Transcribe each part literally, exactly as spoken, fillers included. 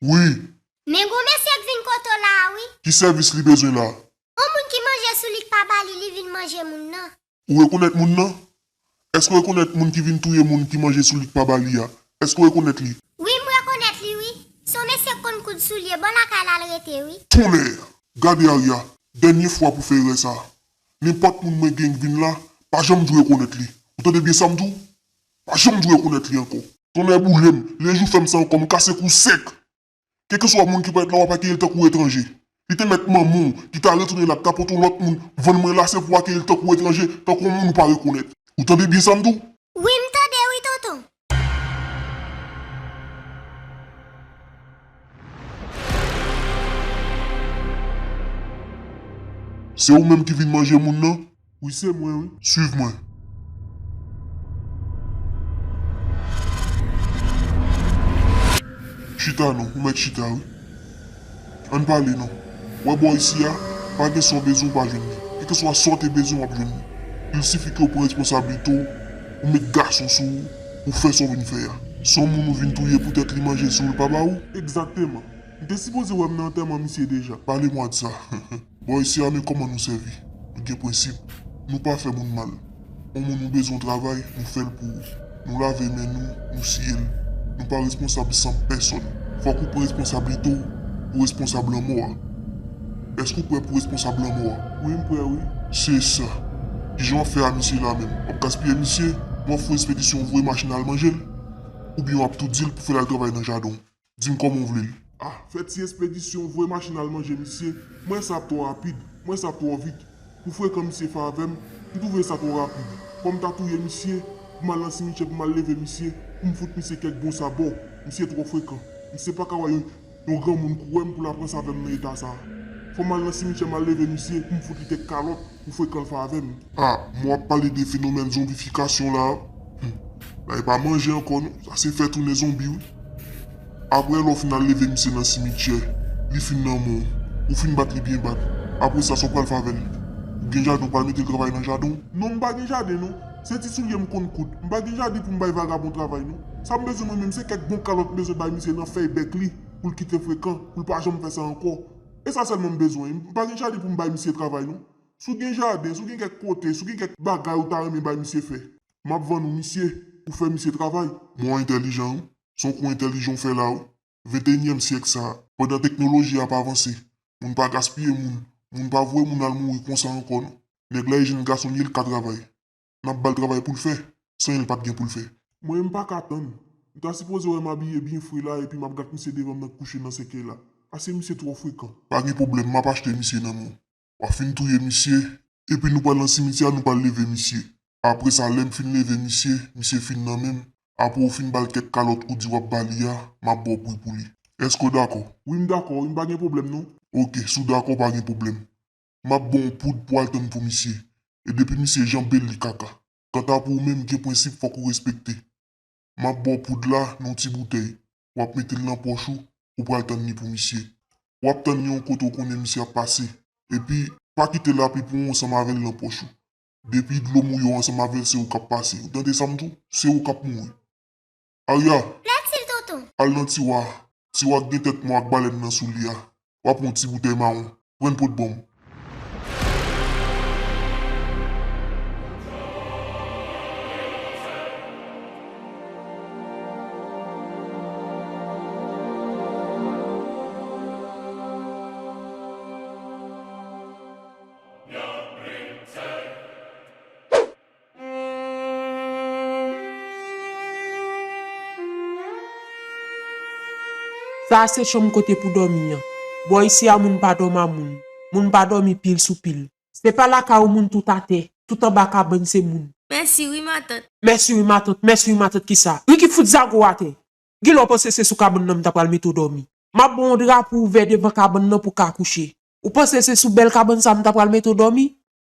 Wi. Men gon mesye k vin kote w la a, wi. Ki sèvis li bezwen la? On moun ki manje sou li k pa ba li, li vin manje moun nan. Ou rekonèt moun nan? Èske w rekonèt moun ki vin touye moun ki manje sou li k pa ba li a? Èske w rekonèt li? Wi, m rekonèt li, wi. Se yon mesye k konn koud soulye, bò lakay la l rete, wi. Tonnè! Gade Arya, dènye fwa pou fè erè sa. Nenpòt moun mwen gen k vin la, pa janm dwe rekonèt li. Ou tande byen sa m di w? Pa janm dwe rekonèt li ankò. Tonnè boule m, lè jou fè m sa ankò, m kase kou sèk. Kèlkeswa moun ki parèt la, w ap akeyi l tankou etranje. Li te mèt manman w ki ta retounen la, k ta pote yon lòt moun, vann mwen la, se pou w akeyi l tankou etranje, tankou yon moun ou pa rekonèt. Ou tande byen sa m di w? Wi, m tande wi, tonton. Se ou menm ki vin manje moun nan? Wi, se mwen, wi. Swiv mwen. Chita non, ou mèt chita, wi. Ann pale non. Wè bò isi a, pa gen sa w bezwen ou pa jwenn li. Kèlkeswa sa w te bezwen w ap jwenn li. Il sifi ke w pran responsablite w, ou met gason sou ou, ou fè sa w vin fè a. Se yon moun ou vin touye poutèt li manje sou ou, l pa ba ou? Egzakteman. M te sipoze wè m nan antèman misye deja. Pale mwa de sa. Bò isi a, men kòman nou sèvi. Nou gen prensip. Nou pa fè moun mal. On moun ou bezwen w travay, nou fè l pou ou. Nou lave men nou, nou siye l. Nou pa responsab san pèsòn. Fòk ou pran responsablite w pou responsab lanmò a. Èske ou prè pou responsab lanmò a? Wi, m prè, wi. Se sa. Kijan w ap fè a misye la menm? W ap gaspiye misye? W ap fè espedisyon voye machin al manje l? Oubyen w ap tou di l pou fè l al travay nan jaden w? Di m kòman w vle l. Ah, fè ti espedisyon, voye machin al manje misye. M wè sa ap twò rapid. M wè sa ap twò vit. Pou frekan misye fè avè m, m twouve sa twò rapid. Fò m ta touye misye, pou m al nan simityè, pou m al leve misye, pou m fout misye kèk bon sabò. Misye twò frekan. Misye pa ka wè yon, yon granmoun kou wè m pou l ap ranse avè m nan eta sa a. Fò m al nan simityè, m al leve misye, pou m fout li kèk kalòt. Ou frekan l fè avè m. Ah, men w ap pale de fenomèn zonbifikasyon la. Hmm. La e pa manje ankò non. Sa se fè tounen zonbi wi. Apre lè w fin al leve misye nan simityè, li fin nan men w. Ou fin bat li byen bat. Apre sa, sa w pral fè avè l? Ou gen jaden, ou pral mete l travay nan jaden w? Non, m pa gen jaden non. Se ti soulye m konn koud. M pa gen jaden pou m bay vagabon travay non. Sa m bezwen mwen menm, se kèk bon kalòt m bezwen bay misye nan fèy bèk li, pou l kite frekan, pou l pa janm fè sa ankò. E sa sèlman m bezwen. M pa gen jaden pou m bay misye travay non. Si w gen jaden, si w gen kèk kote, si w gen kèk bagay ou ta renmen bay misye fè, m ap vann ou misye pou fè misye travay. Mwen entèlijan wi. Se yon kou entèlijan w fè la wi. Venteyinyèm syèk sa a, pandan teknoloji ap avanse, moun pa gaspiye moun, moun pa voye moun al mouri konsa ankò non. Nèg la e jenn gason li ye, l ka travay. N ap ba l travay pou l fè, san l pa t gen pou l fè. Mwen menm m pa ka tann. M ta sipoze wè m abiye byen fre la epi m ap gad misye devan m nan k kouche nan sèkèy la. Paske misye twò frekan. Pa gen pwoblèm, m ap achte misye nan men w. W ap fin touye misye, epi nou pral nan simityè a, nou pral leve misye. Apre sa, lè m fin leve misye, misye fin nan men m, apre w fin ba l kèk kalòt ou di w ap ba li a, m ap ba w pri pou li. Èske w dakò? Wi, m dakò, wi, m pa gen pwoblèm non. Oke, si w dakò, pa gen pwoblèm. M ap ba w poud pou w al tann pou misye. E depi misye janbe l, li kaka. Kanta pou ou menm, gen prensip fòk ou respekte. M ap ba w poud la nan yon ti boutèy. W ap mete l nan pòch ou, ou pral tann li pou misye. W ap tann li yon kote w konnen misye ap pase. Epi, pa kite lapli pran w ansanm avè l nan pòch ou. Depi dlo mouye w ansanm avè l, se ou k ap pase. Ou tande sa m di w? Se ou k ap mouri. Arya! Lèt sil tonton! Al nan tiwa a. Tiwa k gen tèt mò ak balèn nan sou li a. W ap pran yon ti boutèy mawon. Pran l pot ban m. Sa a se chanm kote pou dòmi an. Bò isi a moun pa dòmi a moun. Moun pa dòmi pil sou pil. Se pa lakay ou moun tout atè, tout anba kabann se moun. Mèsi wi matant. Mèsi wi matant, mèsi wi matant kisa? Ricky fout zago atè. Genlè w panse se sou kabann nan m ta pral mete w dòmi. M ap ba w yon dra pou w ouvè devan kabann nan pou w ka kouche. Ou panse se sou bèl kabann sa a m ta pral mete w dòmi?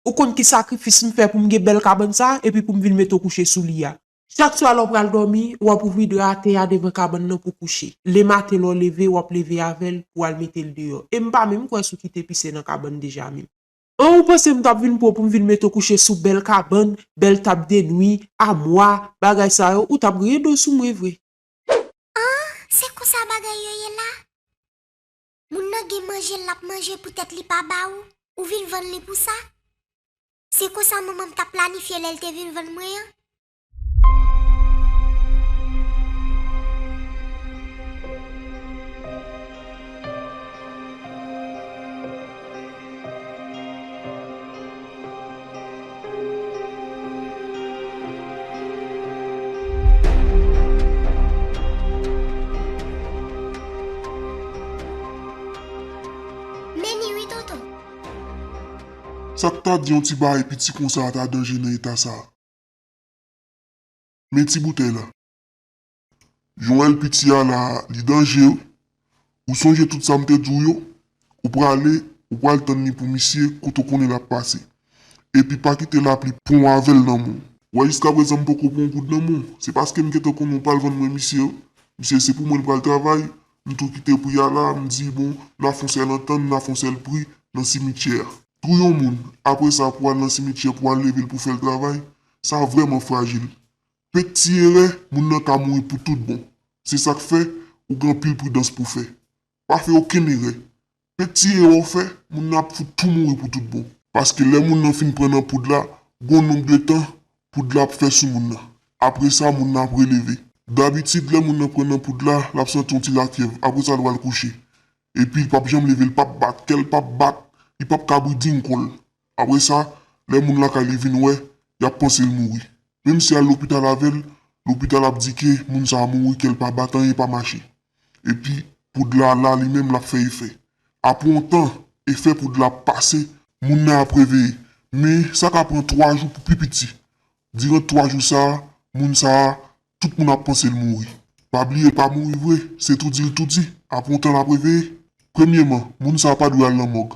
Ou konn ki sakrifis m fè pou m gen bèl kabann sa a epi pou m vin mete w kouche sou li a? Chak swa lè w pral dòmi, w ap ouvri dra atè a devan kabann nan pou w kouche. Lematen lè w leve, w ap leve avè l pou w al mete l deyò. E m pa menm kwè si w kite pise nan kabann deja menm. An, ou panse m t ap vin pran w pou m vin mete w kouche sou bèl kabann, bèl tab de nwi, amwa, bagay sa yo, ou t ap griyen do sou mwen vre. An, se konsa bagay yo ye la? Moun nan gen manje l ap manje poutèt li pa ba ou, ou vin vann li pou sa? Se konsa manman m t ap planifye lè l te vin vann mwen an? Men ni wi, tonton. Sa k ta di yon ti bagay piti konsa a ta danje nan eta sa a? Men ti boutèy la. Jan w wè l piti a la, li danje wi. Ou sonje tout sa m te di w yo? Ou prale, ou pral tann li pou misye kote w konnen l ap pase. Epi pa kite lapli pran w avè l nan men w. W wè jiskaprezan m poko pran yon goud nan men w. Se paske m gentan konnen w pral vann mwen misye wi. Misye se pou mwen l pral travay. M tou kite pri a la, m di bon, n a fè yon sèl antann, n a fè yon sèl pri nan simityè a. Touye yon moun, apre sa pou al nan simityè pou al leve l pou fè l travay, sa vrèman frajil. Peti erè, moun nan ka mouri pou tout bon. Se sa k fè, ou gen anpil pridans pou fè. Pa fè okenn erè. Peti erè w fè, moun nan ap fout tou mouri pou tout bon. Paske lè moun nan fin pran nan poud la, gon nonb de tan poud la ap fè sou moun nan. Apre sa, moun nan ap releve. Dabitid, lè moun nan pran nan poud la, l ap santi yon ti lafyèv. Apre sa, l pral kouche. Epi, l p ap janm leve, l p ap bat, kè l p ap bat, li p ap ka briding kò l. Apre sa, lè moun lakay li vin wè, y ap panse l mouri. Menm si y al lopital avè l, lopital ap di ke moun sa a mouri, kè l pa bat, anyen pa mache. Epi, poud la la li menm l ap fè efè. Apre yon tan, efè poud la ap pase, moun nan ap reveye. Men, sa ka pran twa jou pou pi piti. Diran twa jou sa a, moun sa a, tout moun ap panse l mouri. Pa bliye, l pa mouri vre, se toudi l toudi. Apre yon tan, l ap reveye. Premyeman, moun sa a pa dwe al nan mòg.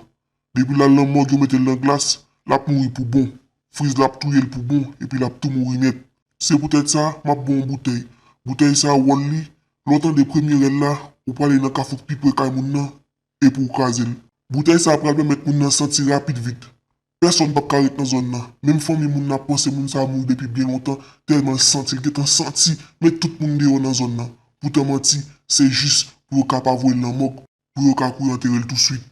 Depi l al nan mòg, yo mete l nan glas, l ap mouri pou bon. Friz la ap touye l pou bon, epi l ap tou mouri nèt. Se poutèt sa, m ap ba w yon boutèy. Boutèy sa a, wòl li, lè w tande premye rèl la, ou prale nan kafou k pi pre kay moun nan, epi w kraze l. Boutèy sa a pral pèmèt moun nan santi rapid vit. Pèsonn p ap ka ret nan zòn nan. Menm fanmi moun nan ap panse moun sa a mouri depi byen lontan, tèlman l santi, l gentan santi, met tout moun deyò nan zòn nan. Poutan manti, se jis pou yo ka pa voye l nan mòg, pou yo ka kouri antere l touswit.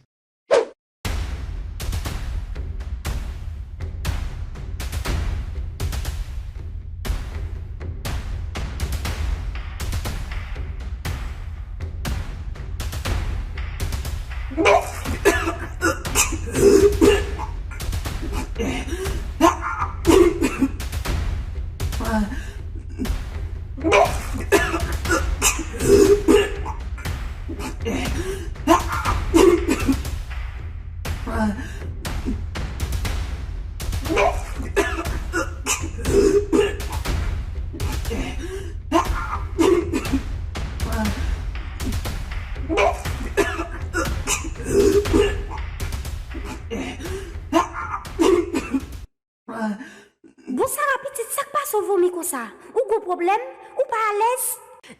Bon, Sara pitit, sa k pase w vomi konsa? Ou gon pwoblèm? Ou pa alèz?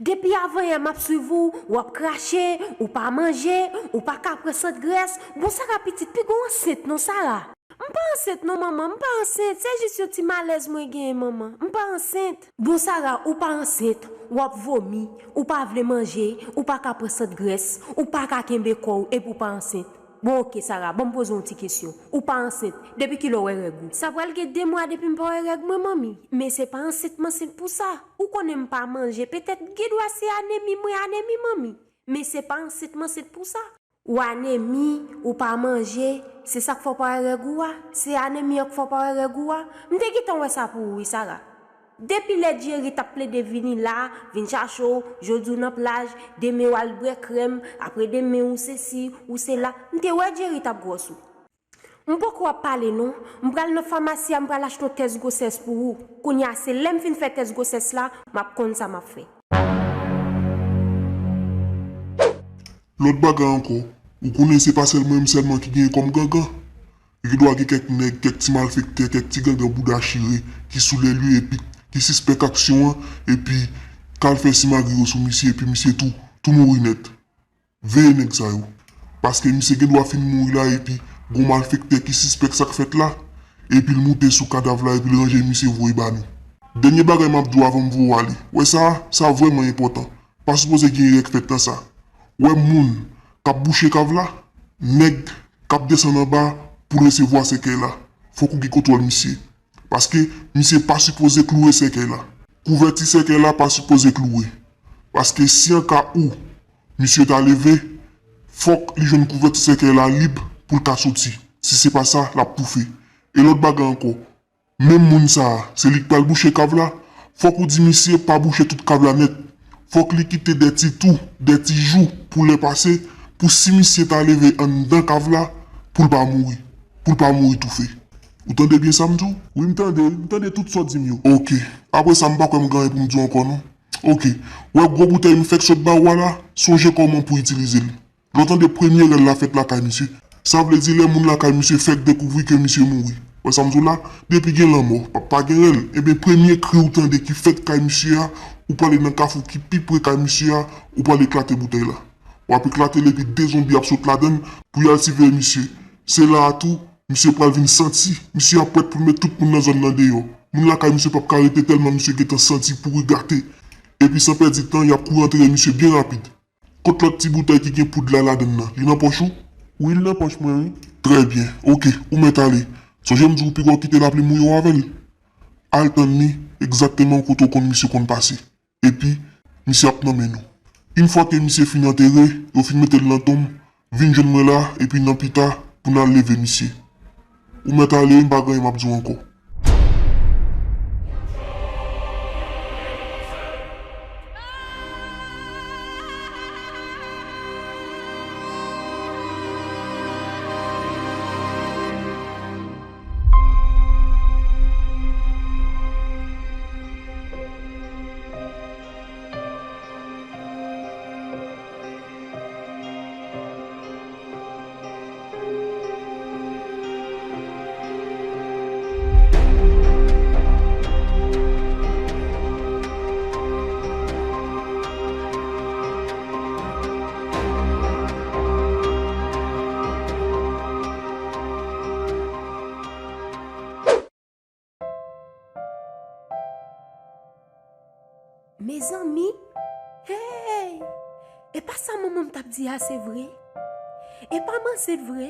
Depi avanyè m ap swiv ou, w ap krache, ou pa manje, ou pa ka pran sant grès. Bon, Sara pitit, piga w ansent non, Sara. M pa ansent non, manman, m pa ansent. Se jis yon ti malèz mwen genyen, manman. M pa ansent. Bon, Sara, ou pa ansent, w ap vomi, ou pa vle manje, ou pa ka pran sant grès, ou pa ka kenbe kò w, epi w pa ansent. Bon, oke, Sara, ban m poze w yon ti kesyon. Ou pa ansent. Depi kilè w wè règ ou? Sa pral gen de mwa depi m pa wè règ mwen, manmi. Men se pa ansent m ansent pou sa. Ou konnen m pa manje. Petèt gen dwa se anemi mwen anemi, manmi. Men se pa ansent m ansent pou sa. Ou anemi, ou pa manje, se sa k fè w pa wè règ ou a? Se anemi an k fè w pa wè règ ou a? M te gentan wè sa pou ou wi, Sara. Depi lè Jerry t ap plede vini la, vin chache w, jodi w nan plaj, demen w al bwè krèm, apre demen ou sesi, ou sela, m te wè Jerry t ap gwòs ou. M poko ap pale non, m pral nan famasi a, m pral achte yon tès gwosès pou ou. Kounye a, se lè m fin fè tès gwosès la, m ap konn sa m ap fè. Lòt bagay ankò, ou konnen se pa sèl mwen menm sèlman ki genyen kòm gangan. Li gendwa gen kèk nèg, kèk ti malfektè, kèk ti gangan bouda chire ki sou lè li epi ki sispèk aksyon an, epi k al fè simagri yo sou misye, epi misye tou, tou mouri nèt. Veye nèg sa yo. Paske misye gendwa fin mouri la epi gon malfektè ki sispèk sa k fèt la, epi l moute sou kadav la epi l ranje misye voye ba nou. Dènye bagay m ap di w avan m voye w ale. Wè sa a, sa vrèman enpòtan. Pa sipoze gen erè k fèt nan sa. Wè moun, k ap bouche kav la, nèg k ap desann anba pou resevwa sèkèy la. Fòk ou gen kontwòl misye. Paske misye pa sipoze kloure sèkèy la. Kouvèti sèkèy la pa sipoze kloure. Paske si an ka ou, misye ta leve, fòk li jwenn kouvèti sèkèy la lib pou l ka soti. Si se pa sa, l ap toufe. E lòt bagay ankò, menm moun sa a, se li k pral bouche kav la. Fòk ou di misye pa bouche tout kav la nèt. Fòk li kite de ti tou, de ti jou pou lè pase, pou si misye ta leve anndan kav la, pou l pa mouri. Pou l pa mouri toufe. Ou tande byen sa m di w? Wi, m tande, m tande tout sa w di m yo. Oke. Apre sa, m pa kwè m gen anyen pou m di w ankò, non. Oke. Wè gwo boutèy m fèk sot ba ou a la, sonje kòman pou itilize l. Lè w tande premye rèl la fèt lakay misye, sa vle di lè moun lakay misye fèk dekouvri ke misye mouri. Wè sa m di w la? Depi gen lanmò, pa, pa gen rèl. Ebyen, premye kri w tande ki fèt kay misye a, ou prale nan kafou ki pi pre kay misye a, ou prale eklate boutèy la. W ap eklate l epi de zonbi ap sot ladan l pou y al siveye misye. Se la a tou, misye pral vin santi. Misye ap prèt pou l met tout moun nan zòn nan deyò. Moun lakay misye p ap ka rete tèlman misye gentan santi pouri gate. Epi san pèdi tan, y ap kouri antere misye byen rapid. Kot lòt ti boutèy ki gen poud la ladan l nan? Li nan pòch ou? Wi, li nan pòch mwen, wi. Trè byen. Oke, ou mèt ale. Sonje m di w pigwa w kite lapli mouye w avè l. Al tann li egzakteman kote w konn misye konn pase. Epi, misye ap nan men nou. Yon fwa ke misye fin antere, yo fin mete l nan tonm, vin jwenn mwen la, epi nan pita, pou n al leve misye. Ou mèt ale, m pa gen anyen m ap di w ankò. Mezanmi, hey! E pa sa manman m t ap di a se vre? E pa m ansent vre?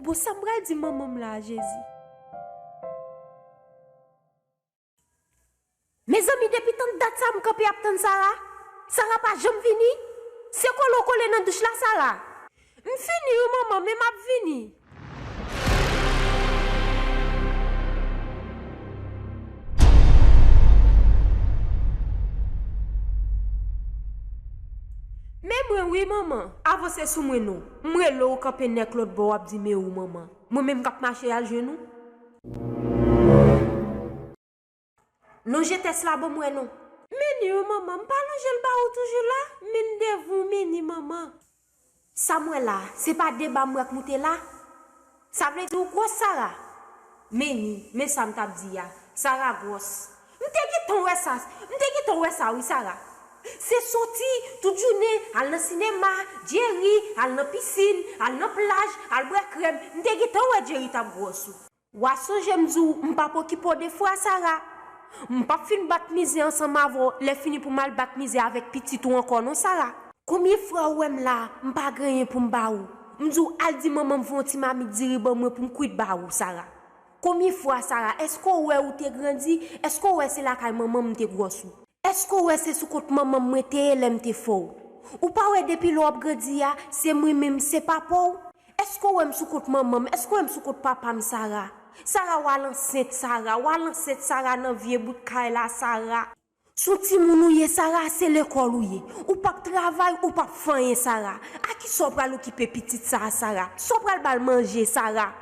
Bon, sa m pral di manman m la a, Jezi? Mezanmi, depi tann dat sa m kanpe ap tann Sara. Sara pa janm vini. Se kole w kole nan douch la, Sara. M fini wi, manman, men m ap vini. Men mwen wi, manman. Avanse sou mwen non. M rele w, w kanpe nèk lòt bò, w ap di men ou, manman. Mwen menm k ap mache al jwenn ou. Lonje tès la ban m wè non. Men ni wi manman, m pa lonje l ba ou toujou la, men devan w men ni manman. Sa m wè la, se pa de ba m wè k moute la? Sa vle di ou gwòs Sara? Men ni, men sa m t ap di a, Sara gwòs. M te gentan wè sa, m te gentan wè sa wi Sara. Se soti tout jounen, al nan sinema, Jerry, al nan pisin, al nan plaj, al bwè krèm, m te gentan wè Jerry t ap gwòs wi. W a sonje m di w m p ap okipe w de fwa Sara. M p ap fin bat mizè ansanm avè w, lè fini pou m al bat mizè avèk pitit ou ankò non Sara. Konbyen fwa ou wè m la, m pa gen anyen pou m ba ou? M di w al di manman m fè yon ti mamit diri ban mwen pou m kwit ba ou Sara. Konbyen fwa Sara, èske w wè ou te grandi? Èske w wè se lakay manman m m te gwòs ou? Èske w wè se sou kont manman m mwen te ye lè m te fè w? Ou pa wè depi lè w ap grandi a, se mwen menm, se papa w? Èske w wè m sou kont manman m? Èske w wè m sou kont papa m, Sara? Sara, w al ansent, Sara, w al ansent, Sara, nan vye bout kay la, Sara. S on timoun ou ye, Sara, se lekòl ou ye. Ou p ap travay, ou p ap fè anyen, Sara. A kisa w pral okipe pitit sa a, Sara? Sa w pral ba l manje, Sara?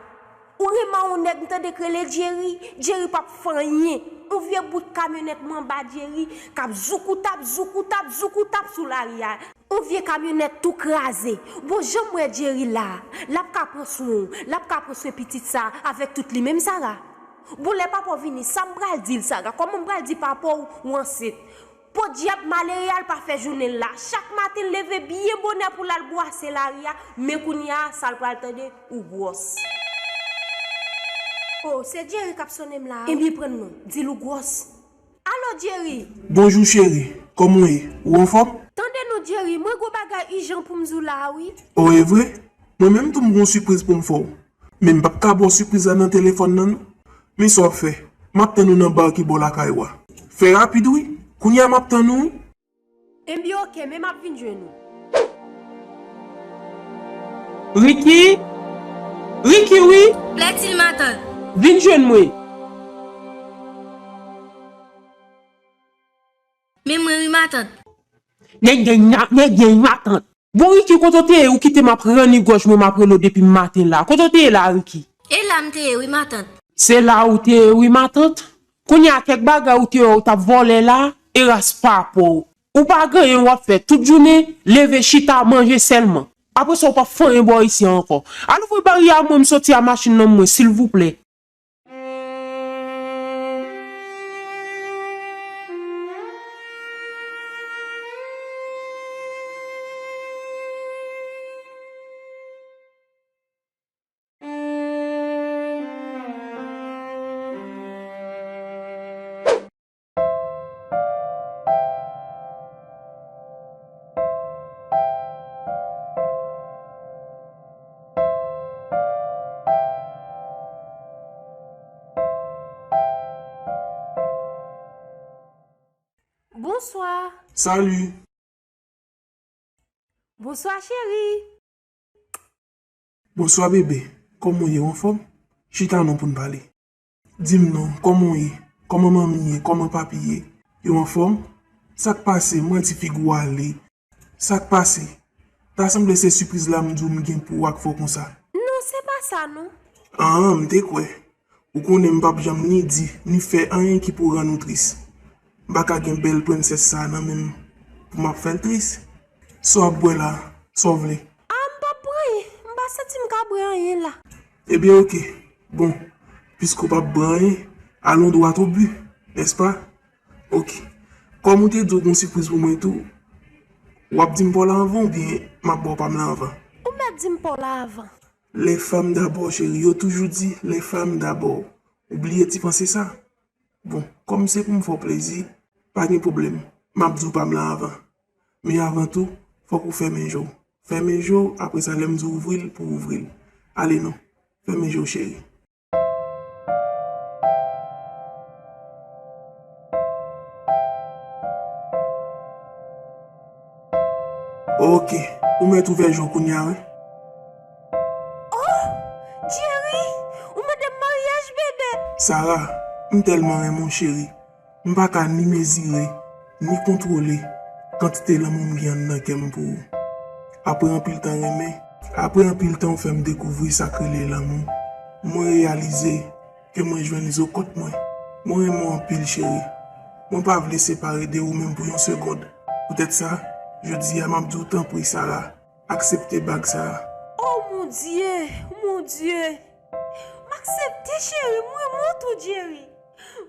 Ou renmen yon nèg m tande k rele Jerry, Jerry p ap fè anyen. Yon vye bout kamyonèt manba Jerry k ap zoukoutap, zoukoutap, zoukoutap sou lari a. Yon vye kamyonèt tou kraze. Bon, jan m wè Jerry la, l ap ka pran swen w, l ap ka pran swen pitit sa avèk tout li menm Sara. Bon, lè papa w vini, sa m pral di l Sara? Kòman m pral di papa w ou ansent? Podyab malere a l pa fè jounen l la. Chak maten l leve byen bonè pou l al bwase lari a, men kounye a sa l pral tande, ou gwòs. O, se Jerry k ap sonnen m la a wi. Ebyen pran non, di l ou gwòs. Alo Jerry! Bonjou cheri, kòman w ye? Ou anfòm? Tande non Jerry, mwen gon bagay ijan pou m di w la a wi. O, e vre? Mwen menm tou m gon sipriz pou m fè w. Men m p ap ka ba w sipriz la nan telefòn nan non. Men sa w ap fè? M ap tann ou nan ba ki bò lakay ou a. Fè rapid wi. Kounye a m ap tann ou wi. Enben oke, men m ap vin jwenn ou. Ricky? Ricky wi. Lètil matant. Vin jwenn mwen. Men mwen wi matant. Nèg gen na- nèg gen matant. Bon Ricky, kote w te ye? Ou kite m ap ranni gòj mwen, m ap rele w depi maten la. Kote w te ye la Ricky? E la m te ye wi matant. Se la ou te ye wi matant. Kounye a kèk bagay ou te wè ou t ap vòlè la, e ras pa pou ou. Ou pa gen anyen w ap fè tout jounen, leve chita manje sèlman. Apre sa ou p ap fè anyen bò isi a ankò. Al ouvri baryè a mwen m soti a machin nan mwen silvouplè. Bonswa. Salut. Bonswa cheri. Bonswa bebe. Kòman w ye, w anfòm? Chita non pou n pale. Di m non, kòman w ye? Kòman manmi ye? Kòman papi ye? Yo anfòm? Sa k pase? M wè ti figi w ale. Sa k pase? Ta sanble se sipriz la m di w m gen pou w ak fè w konsa. Non, se pa sa non. An, m te kwè. Ou konnen m p ap janm ni di, ni fè anyen ki pou rann ou tris. M pa ka gen bèl prensès sa a nan men m pou m ap fè l tris. Sa w ap bwè la? Sa w vle? A, m p ap pran anyen. M pa santi m ka bwè anyen la. Ebyen, oke. Bon, piske w p ap bwè anyen, allons droit au but, n'est-ce pas? Oke. Kòm ou te di w gon sipriz pou mwen tou, w ap di m pa w la anvan oubyen m ap ba w pa m la anvan? Ou mèt di m pa w la anvan. Les femmes d'abord, cheri, yo toujou di les femmes d'abord. Ou bliye ti panse sa? Bon, kòm se pou m fè w plezi, pa gen pwoblèm. M ap di w pa m la anvan. Men avan tou, fòk ou fèmen je w. Fèmen je w, apre sa, lè m di w ouvri l, pou w ouvri l. Ale non, fèmen je w, cheri. Oke, ou mèt ouvè je w kounye a, wi. Oh, Jerry, ou mande m maryaj, bebe. Sarah, m tèlman renmen w, cheri. M pa ka ni mezire, ni kontwole kantite lanmou m gen anndan kè m pou ou. Apre anpil tan renmen, apre anpil tan ou fè m dekouvri sa k rele lanmou, mwen reyalize ke mwen jwenn zo kòt mwen. Mwen renmen w anpil, cheri. Mwen pa vle separe de ou menm pou yon segonn. Poutèt sa, jodi a m ap di w tanpri, Sarah, aksepte bag sa a. Oh, mon Dieu, mon Dieu! M aksepte, cheri, m renmen w tou, Jerry.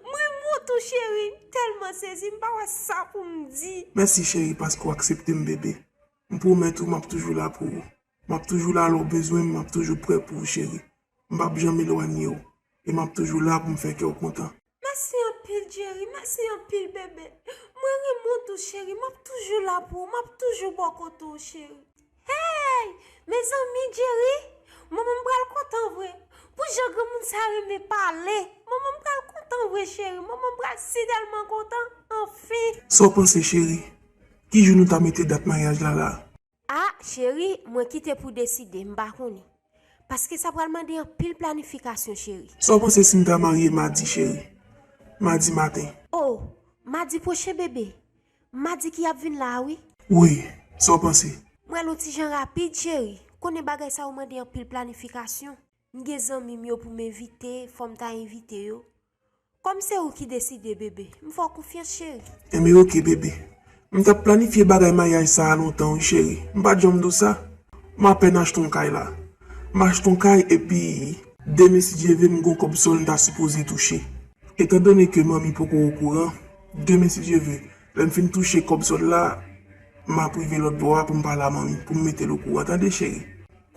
M renmen w tou, cheri. M tèlman sezi, m pa wè sa pou m di. Mèsi, cheri, paske w aksepte m, bebe. M pwomèt ou, m ap toujou la pou ou. M ap toujou la lè w bezwen m, m ap toujou prè pou ou, cheri. M p ap janm elwanye w. E m ap toujou la pou m fè kè w kontan. Mèsi anpil, Jerry. Mèsi anpil, bebe. Mwen renmen w tou, cheri. M ap toujou la pou ou. M ap toujou bò kote w, cheri. Hey! Mezanmi, Jerry, manman m pral kontan vre. Pou jan granmoun sa renmen pale. Manman m pral kontan vre, cheri. Manman m pral si tèlman kontan. Anfen. Sa w panse, cheri? Ki jou nou ta mete dat maryaj la la? A, cheri, mwen kite pou deside, m pa konnen. Paske sa pral mande anpil planifikasyon, cheri. Sa w panse si n ta marye madi, cheri? Madi maten. O, madi pwochen, bebe. Madi ki ap vin la a, wi. Wi, sa w panse? M wè l yon ti jan rapid, cheri. Konnen bagay sa yo mande anpil planifikasyon. M gen zanmi m yo pou m envite, fò m ta envite yo. Kòm se ou ki deside, bebe, m fè w konfyans, cheri. Enben, oke, bebe. M t ap planifye bagay maryaj sa a lontan, wi, cheri. M pa t janm di w sa? M apèn achte yon kay la. M achte yon kay, epi demen, si Dye vle, m gen yon kòb sòl m ta sipoze touche. Etandone ke manmi poko okouran, demen, si Dye vle, lè m fin touche kòb sòl la, m ap rive lòt bò a pou m pale a manmi, pou m mete l okouran, tande, cheri?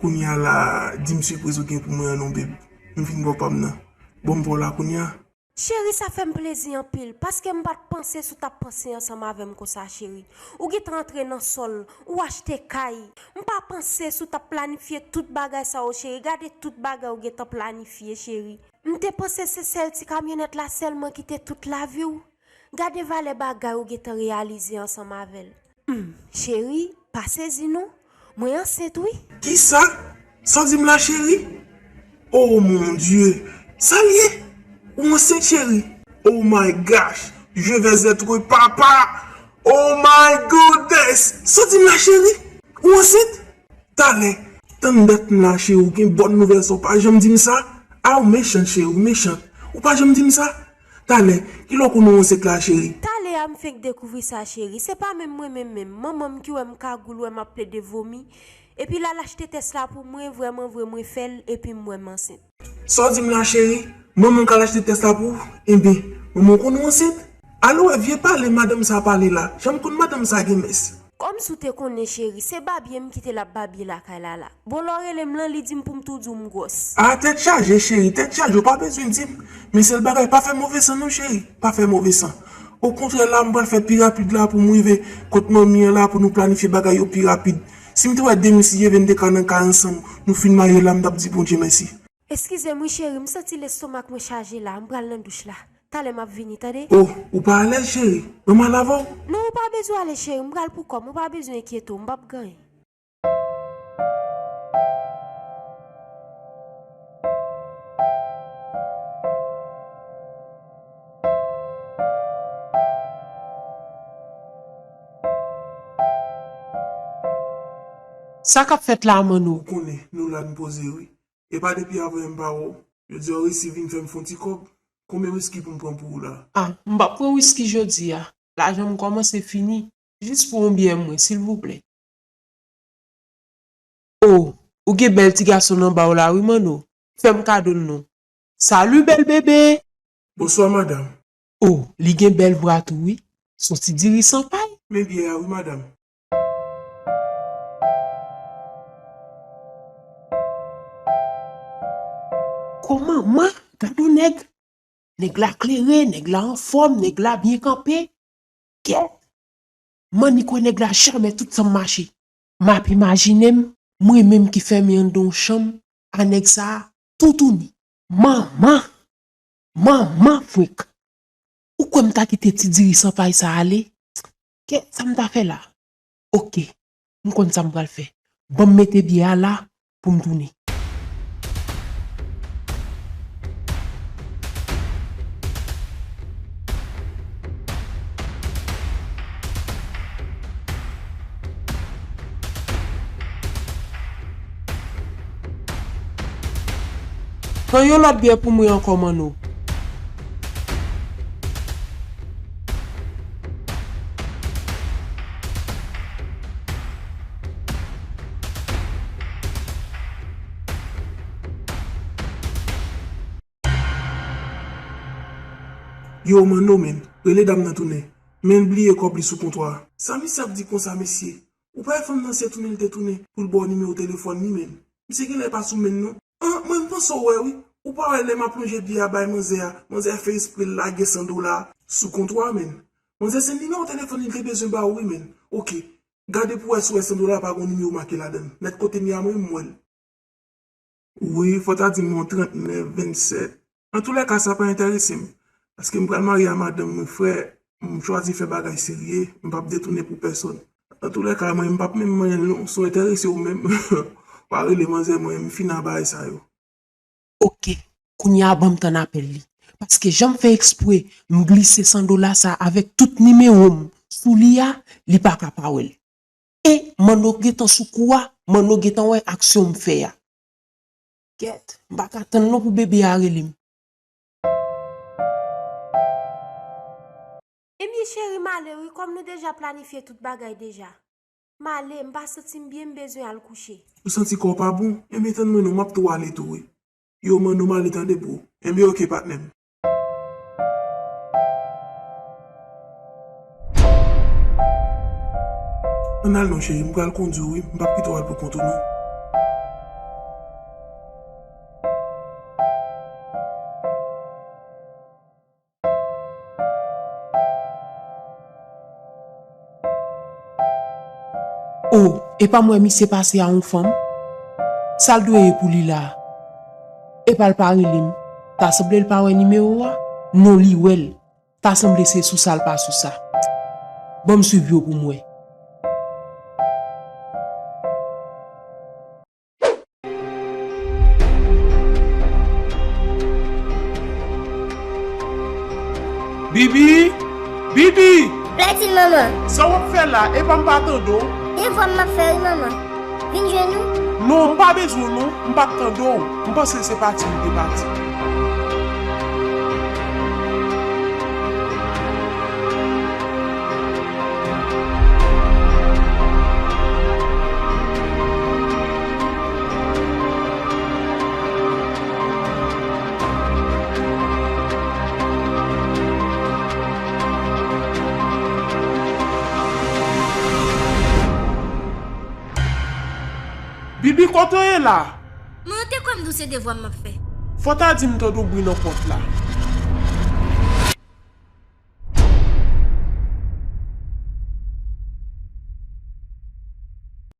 Kounye a la, di m sipriz ou gen pou mwen an non, bebe. M fin ba w pa m nan. Bon, m ba w la kounye a. Cheri, sa fè m plezi anpil, paske m pa t panse si w t ap panse ansanm avè m konsa, cheri. Ou gentan antre nan sòl, ou achte kay. M pa panse si w t ap planifye tout bagay sa yo, cheri. Gade tout bagay ou gentan planifye, cheri. M te panse se sèl ti kamyonèt la sèlman ki te tout lavi w. Gade valè bagay ou gentan reyalize ansanm avè l. Hmm, cheri, pa sezi non. Mwen ansent, wi. Kisa? Sa w di m la, cheri? Oh mon Dieu! Sa l ye? Ou ansent, cheri? Oh my gosh! Je vais être papa! Oh my goodness! Sa w di m la, cheri? Ou ansent? Talè, tann dat m la, cheri, ou gen bòn nouvèl sa, ou pa janm di m sa? A, ou mechan, cheri, ou mechan. Ou pa janm di m sa? Talè, kilè w konn ou ansent la, cheri? Talè a m fenk dekouvri sa, cheri. Se pa menm mwen menm menm. Manman m ki wè m kagoul, wè m ap plede vomi. Epi l al achte tès la pou mwen, vrèman vre mwen fè l, epi m wè m ansent. Sa w di m la, cheri? Manman w k al achte tès la pou ou? Enben, manman w konn ou ansent? Al wè vye pale madanm sa pale la. Jan m konn madanm sa gen mès. Kòmsi w te konnen, cheri, se babye m kite l ap babye lakay la la. Bon, lè w rele m lan, li di m pou m tou di w m gwòs. A, tèt chaje, cheri, tèt chaje, w pa bezwen di m. Men sèl bagay, pa fè move san non, cheri, pa fè move san. Okontrè, la m pral fè pi rapid la pou m rive kot manmi an la pou nou planifye bagay yo pi rapid. Si m te wè Denis, Yevende ka nan kay ansanm, nou fin marye la, m t ap di Bondye mèsi. Eskize m wi cheri, m santi lestomak mwen chaje la, m pral nan douch la. Talè m ap vini, tande? Oh, ou pa alèz, cheri? Ban m al avè w? Non, ou pa bezwen ale, cheri, m pral pou kò m, ou pa bezwen enkyete w, m p ap gen anyen. Sa k ap fèt la, Manno? Ou konnen, nou la n poze wi. E pa depi avan yè m pa wè w. Jodi a w resi vin fè m fè yon ti kòb. Konbyen wiski pou m pran pou ou la? A, m p ap pran wiski jodi a. Lajan m kòmanse fini. Jis pou yon byè mwen, silvouplè. O, ou gen bèl ti gason nan ba w la wi, Manno. Fè m kado l non. Salut, bèl bebe! Bonswa, madanm. O, li gen bèl vwa tou wi. S on ti diri san pay. Men byè a wi, madanm. Kòman, man? Gad on nèg. Nèg la klere, nèg la anfòm, nèg la byen kanpe. Kèt! Man, ni kwè nèg la jamè tout san m mache. M ap imajine m, mwen menm ki fèmen anndan yon chanm a nèg sa a, toutouni. Manman! Manman frenk! Ou kwè m ta kite ti diri san pay sa ale? Kèt, sa m ta fè la? Oke, m konn sa m pral fè. Ban m mete byè a la pou m tounen. Pran yon lòt byè pou mwen ankò, Manno. Yo, Manno, men, rele dam nan tounen. Men l bliye kòb li sou kontwa a. Sa misye ap di konsa, mesye? Ou pa wè fanm nan se tounen li te tounen pou l ba w nimewo telefòn li, men. Misye genlè pa sou men non. An, mwen m panse w wè wi. Ou pa wè lè m ap lonje byè a bay manzè a, manzè fè espre l lage san dola sou kontwa a, men. Manzè se nimewo telefòn li te bezwen ba w wi, men. Oke. Gade pou w wè si w wè san dola pa gon nimewo make ladan l. Nèt kote m ye a mwen menm m wè l. Wi, fò w ta di m yon trannèf, vennsèt. Antoulèka, sa pa enterese m. Paske m pral marye a madanm mwen, frè, m chwazi fè bagay serye, m p ap detounen pou pèsonn. Antoulèka, mwen, m p ap menm manyen l non, si w enterese ou menm, w a rele manzè mwen, m fin a bagay sa yo. Oke, kounye a ban m tann apèl li. Paske jan m fè ekspre, m glise san dola sa avèk tout nimewo m sou li a, li pa ka pa wè l. E Manno gentan sou kou a, Manno gentan wè aksyon m fè a. Kèt, m pa ka tann non pou bebe a rele m. Ebyen cheri, m ale wi, kòm nou deja planifye tout bagay deja. M ale, m pa santi m byen, m bezwen al kouche. Ou santi kò w pa bon? Ebyen tann mwen non, m ap tou ale tou wi. Yo, Manno, m ale tande bro. Enben oke patnè m. Ann al non cheri, m pral kondwi w wi, m p ap kite w al pou kont ou non. O, epa m wè misye pase a yon fanm? Sa l dwe ye pou li la? Epa l pa rele m? Ta sanble l pa wè nimewo a? Non, li wè l. Ta sanble se sou sa l pa sou sa. Ban m swiv yo pou m wè. Bibi! Bibi! Plètil, manman. Sa w ap fè la? Epa m pa tande w? Devwa m m ap fè wi, manman. Vin jwenn ou. Non, m pa bezwen w non. M pa t tande w. M panse se pati m te pati. Bibi, kote w ye la? Mwen te kwè m di w se devwa m m ap fè. Fò w ta di m tande w bri nan pòt la.